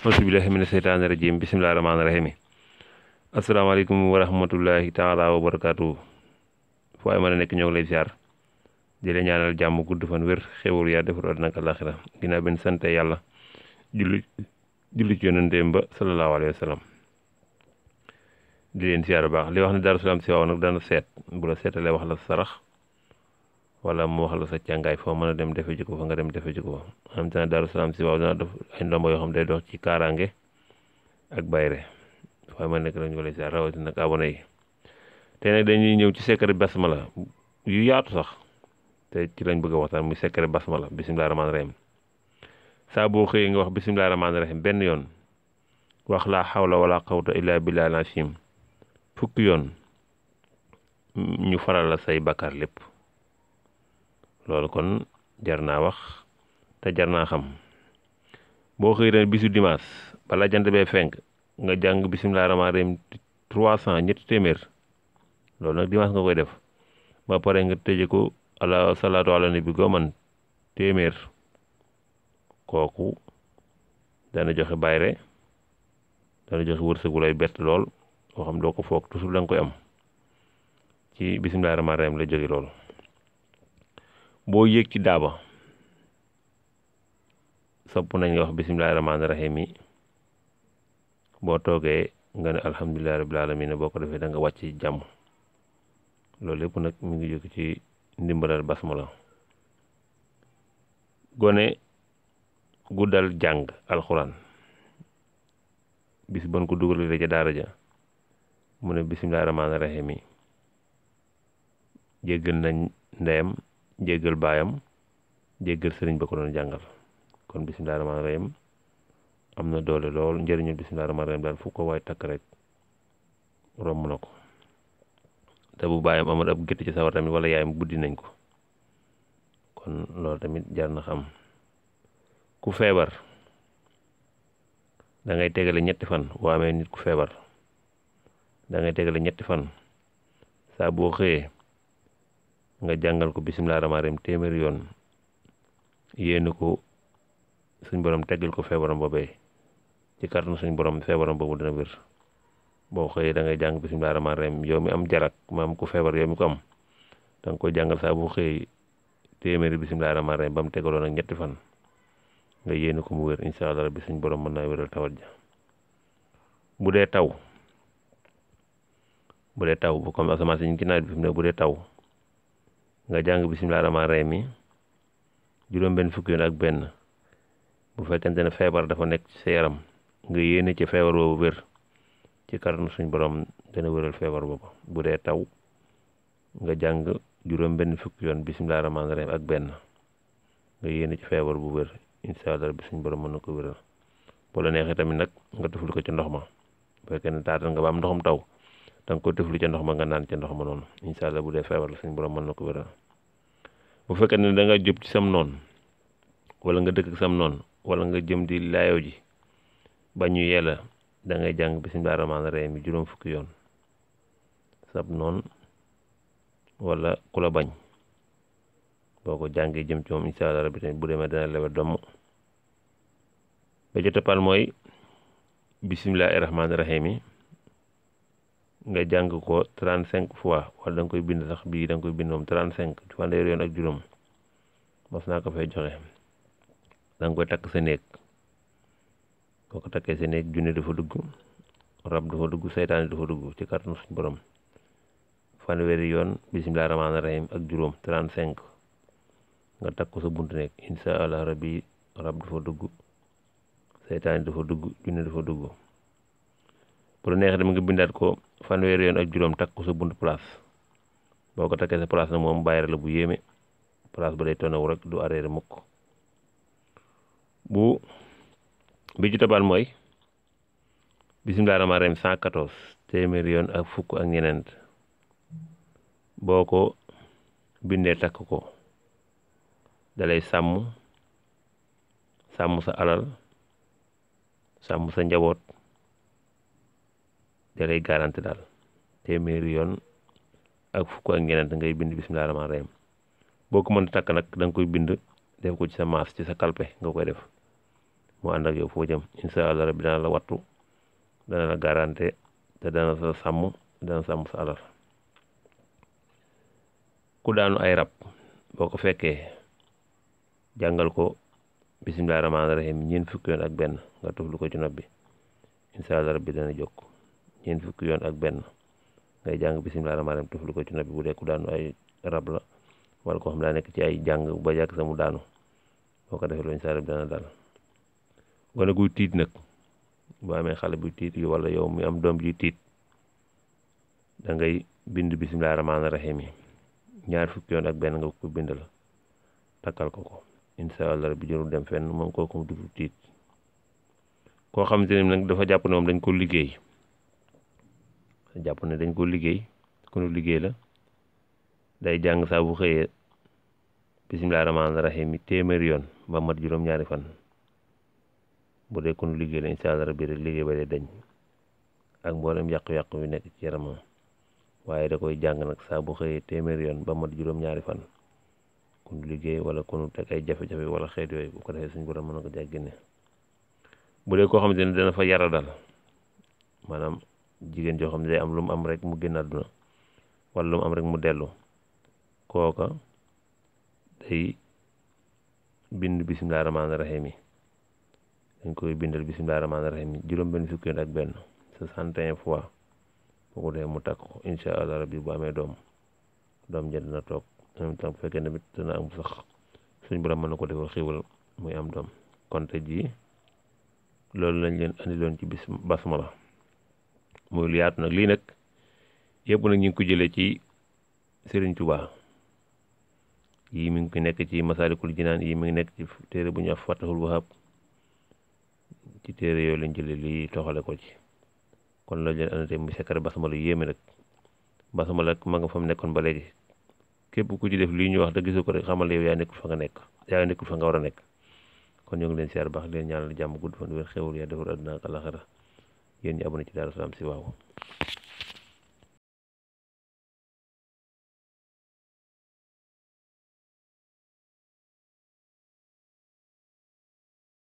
auzubillahi mina seytaani rajim bismillahi rahmaani rahim asalaamaaleykum wa rahmatullahi taala wa barakaatu fu ay mën a nekk ñoo ngi lay ziar di la ñaanal jàmm gudd fan wér xéwal yaa defar àddina ak àllaaxira ginnaaw benn sante yàlla julli ci yonenteem ba sallallahu alayhi wa sallam di leen ziar baax li wax ne Daaru Salaam si waaw nag dana seet bu la seetalee wax la sarax wala mu wax la sa càngaay foo mën a dem defe ji ko fa nga dem defe ji ko fa am te Daaru Salaam si waaw dana def ay ndombo yoo xam day dox ci kaaraange ak bayre waaye ma nekk lañu ko lay ziar rawatina nag abonné yi te nag dañuy ñëw ci secret basmala yu yaatu sax te ci lañ bëgg a waxtaan muy secret basmala bisimilah rahmaani rahim saa boo xëyee nga wax bisimilah rahmaani rahim benn yoon wax laa xawla wala xawta illa billahi al-azim fukki yoon ñu faral la say bakkaar lépp loolu kon jar naa wax te jar naa xam boo xëy ren bisu dimanche bala jant bee fenk nga jàng bisimilah rahmaani rahim 300 ñetti téeméer loolu nag dimanche nga koy def ba pare nga tëje ko ala salaatu ala nabi goo man téeméer kooku dana joxe bayre dana joxe wërsëgu lay bett lool boo xam doo ko foog toujours da nga koy am ci bisimilah rahmaani rahim la jóge loolu boo yéeg ci daaba sopp nañ nga wax bisimilah rahmaani rahim yi boo toogee nga ne alhamdulilah rabbil alamin boo ko defee da nga wàcc jàmm loolu lépp nag mi ngi jóg ci ndimbalal basmala gone guddal jàng alxuraan bis bon ko dugalee ca daara ja mu ne bisimilah rahmaani rahim yi jéggal nañ ndeyam jéggal baayam jéggal sëriñ ba ko doon jàngal kon bisimilah rahmaani rahim am na doole lool njëriñu bisimilah rahmaani rahim daal fu ko waay takk rek romb na ko te bu baayam amul ab gétt ci sawar tamit wala yaayam buddi nañ ko kon loolu tamit jar na xam ku feebar da ngay tegale ñetti fan boo amee nit ku feebar da ngay tegale ñetti fan saa boo xëyee nga jàngal ko bisimilah rahmaani rahim téeméeri yoon yéene ko suñ borom teggal ko feebaram boobee ci kàttanu suñ borom feebaram boobu dina wér boo xëyee da ngay jàng bisimilah rahmaani rahim yow mi am jarak maam ku feebar yow mi ko am da nga koy jàngal saa boo xëyee téeméeri bisimilah rahmaani rahim ba mu tegaloon ak ñetti fan nga yéene ko mu wér incha allah rabbi suñ borom mën naa wéral tawat ja bu dee taw bu comme asamaan si ñu ginnaaw bi fi mu ne bu dee taw nga jàng bisimilah rahmaani rahim yi juróom-benn fukki yoon ak benn bu fekkente ne feebar dafa nekk ci sa yaram nga yéene ci feebar boobu wér ci kàttanu suñ borom dana wéral feebar boobu bu dee taw nga jàng juróom-benn fukki yoon bisimilah rahmaani rahim ak benn nga yéene ci feebar bu wér incha allah bi suñ borom mën na ko wéral bu la neexee tamit nag nga tufli ko ci ndox ma bu fekkee ne taatal nga ba am ndoxum taw da nga ko tufli ca ndox ma nga naan ca ndox ma noonu incha allah bu dee feebar la suñ borom mën na ko wéral bu fekkee ne da nga jub ci sam noonu wala nga dëkk ak sam noonu wala nga jëm di laayoo ji ba ñu yella da ngay jàng bisimilah rahmaani rahim yi juróom fukki yoon sab noonu wala ku la bañ boo ko jàngee jëm ci moom incha allah rabbi tamit bu demee dana lewe domm ba ca toppal mooy bisimilahi rahmaani rahim yi nga jàng ko 35 fois wala da nga koy bind sax bii da nga koy bind moom 35 fanweeri yoon ak juróom mos naa ko fay joxe da nga koy takk sa néeg boo ko takkee sa néeg junne dafa dugg rab dafa dugg seytaane dafa dugg ci kàttanu suñu borom fanweeri yoon bisimilah rahmaani rahim ak juróom 35 nga takk ko sa buntu néeg incha allah rabbi rab dafa dugg seytaane dafa dugg junne dafa dugg bu la neexee dama nga bindaat ko fanweeri yoon ak juróom takk ko sa buntu place boo ko takkee sa place nag moom bàyyira la bu yéeme place ba day tonawu rek du arrêté mukk bu bi ci toppal mooy bisimilah rahmaani rahim 114 téeméeri yoon ak fukk ak ñeneent boo ko bindee takk ko dalay sàmm sa alal sàmm sa njaboot dalay garanti daal téeméeri yoon ak fukk ak ñeneent ngay bind bisimilah rahmaani rahim boo ko mën takk nag da nga koy bind def ko ci sa maas ci sa kalpe nga koy def mu ànd ak yow foo jëm incha allah rabbi dana la wattu dana la garanté te dana sa sàmm dana sàmm sa alal. ku daanu ay rab boo ko fekkee jàngal ko bisimilah rahmaani rahim ñeent fukki yoon ak benn nga tuflu ko ci nopp bi incha allah rabbi dana jóg ñeent fukki yoon ak benn ngay jàng bisimilah rahmaani rahim tuflu ko ci nopp bi bu dee ku daanu ay rab la wala koo xam daa nekk ci ay jàng ba yàgg sa mu daanu boo ko defee loolu incha allah rabbi dana dal. gone guy tiit nag boo amee xale buy tiit wala yow mi am doom ji tiit da ngay bind bisimilah rahmaani rahim yi ñaar fukki yoon ak benn nga ko bindal takkal ko ko incha allah rabbi jërul dem fenn moom kooku mu dugg tiit. koo xamante ne nag dafa jàpp ne moom dañ ko liggéey konu liggéey la day jàng saa bu xëyee bisimilah rahmaani rahim yi téeméeri yoon ba mat juróom-ñaari fan bu dee konu liggéey la incha allah rabbi rek liggéey ba dee dañ ak mboolem yàqu-yàqu yu nekk ci yaramam waaye da koy jàng nag saa bu xëyee téeméeri yoon ba mat juróom-ñaari fan konu liggéey wala konu teg ay jafe-jafe wala xeet yooyu bu ko defee suñu borom mën na ko jaay génne. bu dee koo xamante ne dana fa yara dal maanaam jigéen joo xam ne day am lu mu am rek mu génn àdduna wala lu mu am rek mu dellu kooka day bind bisimilah rahmaani rahim yi dañ koy bindal bisimilah rahmaani rahim yi juróom-benn fukki yoon ak benn 61 fois boo ko defee mu takk ko incha allah rabbi bu amee doom ja dina toog en même temps bu fekkee tamit dana am sax suñ borom mën na ko defal xiwal muy am doom. kon tey jii loolu lañ leen andiloon ci bis basmala muy lu yaatu nag lii nag yëpp nag ñu ngi ko jëlee ci Serigne Touba yii mi ngi ko nekk ci Masalikul Jinaan yii mi ngi nekk ci téere bu ñu wax Fatahul Wahab ci téere yooyu lañ jëlee lii toxale ko ci. kon loolu leen andi tey muy secret basmala yéeme nag basmala ma nga fa mu nekkoon ba léegi képp ku ci def lii ñu wax te gisoo ko rek xamal yow yaa nekkul fa nga war a nekk. kon ñoo ngi leen siyaar baax leen ñaanal jàmm gudd fan wér xewul yaa defar àdduna ak alaxira yéen ñi abonné ci Daaru Salaam si waaw